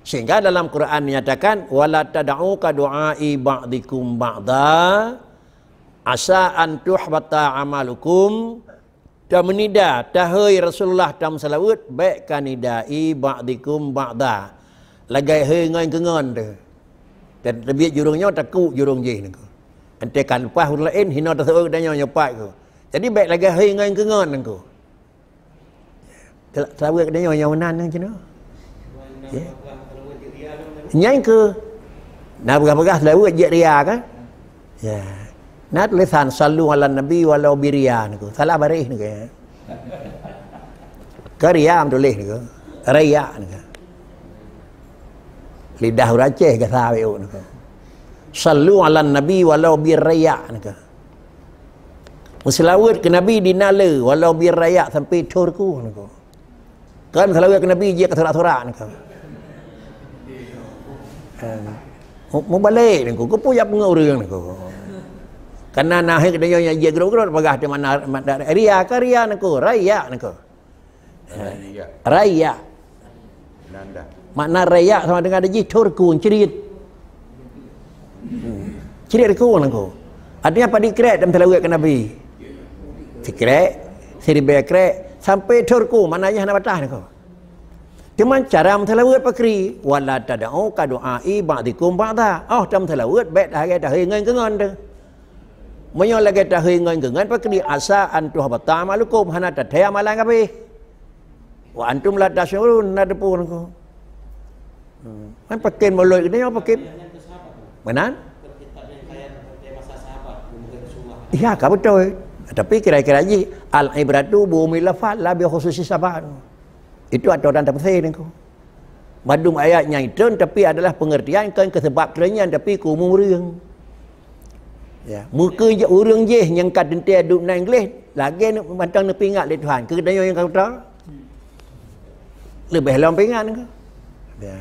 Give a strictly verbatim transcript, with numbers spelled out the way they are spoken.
Sehingga dalam Quran dinyatakan, "Wala tad'u ka du'ai ba'dikum ba'da, asa an tuhbata amalukum." Dan meunida, tahôi Rasulullah tameuseulaweuet, bèk ka nidai ba'dikum ba'da. Lagèe hôi ngon keungon teuh. Dan teubiet jurông nyoe takot jurông jéh nangko. Enteuk ka leupah ureueng laén, hino taseuôt geutanyoe nyoe pat ko. Jadi bèk lagèe hôi ngon keungon nangko. Seulaweuet geutanyoe nyang meunan nyan cit. Ya. Nyan keuh. Na peugah-peugah seulaweuet jeuet ria kan? Ya. Na tulisan sallu ala nabi walau biria nangko. Salah baréh nangko. Ka ria meutuléh nangko. Raya nangko. Lidah ureueng Aceh gasa bacut nangko. Sallu ala nabi walau biraya nangko. Meuseulaweuet keu Nabi di na le, walau biraya sampai thô ruku nangko. Kan seulaweuet keu Nabi jeuet keu surak-surak nangko. Eh, mu-, mubalek nangko, keupeue jak peungeut ureueng nangko. Karena na hé geutanyoe nyang jeuet grot-grot, peugah di mana, mana ria, ka ria nangko, raya nangko. Raya. Makna raya sama dengan jih thô ruku, crit. Hmm. Crit ruku nangko. Artinya padit krek dan seulaweuet keu Nabi. Sikrek, siribèe krek, sampai thô ruku, maknanya hana batas nangko. Teuma cara meuseulaweuet pakri, wala tad'u ka du'ai ba'dikum ba'da. Oh, tameuseulaweuet bèk tahôi-tahôi ngon keungon teuh. Meunyoe lagèe tahôi ngon keungon pakri, asa an tuhbata amalukum, hana tathèe amalan kabéh. Wa antum la tasy'urun, na teupeu nangko. Hmm. Kan pakén mulod geutanyoe pakén. Meunan? Ya, ka beutôi. Tapi kira-kira jih, al-ibratu bi umumil lafaz la bi khususis sabab. Itu atoran tafsir nangko. Mandum ayat nyang itrön, tapi adalah pengertian kon keu sabab keureunyang, tapi keu umum ureueng. Ya, meukeue ureueng jéh nyang ka teuntèe duek na English, lagèe mantong neupeuingat lé Tuhan. Keu geutanyoe nyang ka geutanyoe, leubeh lom peuingat nangko. Ya.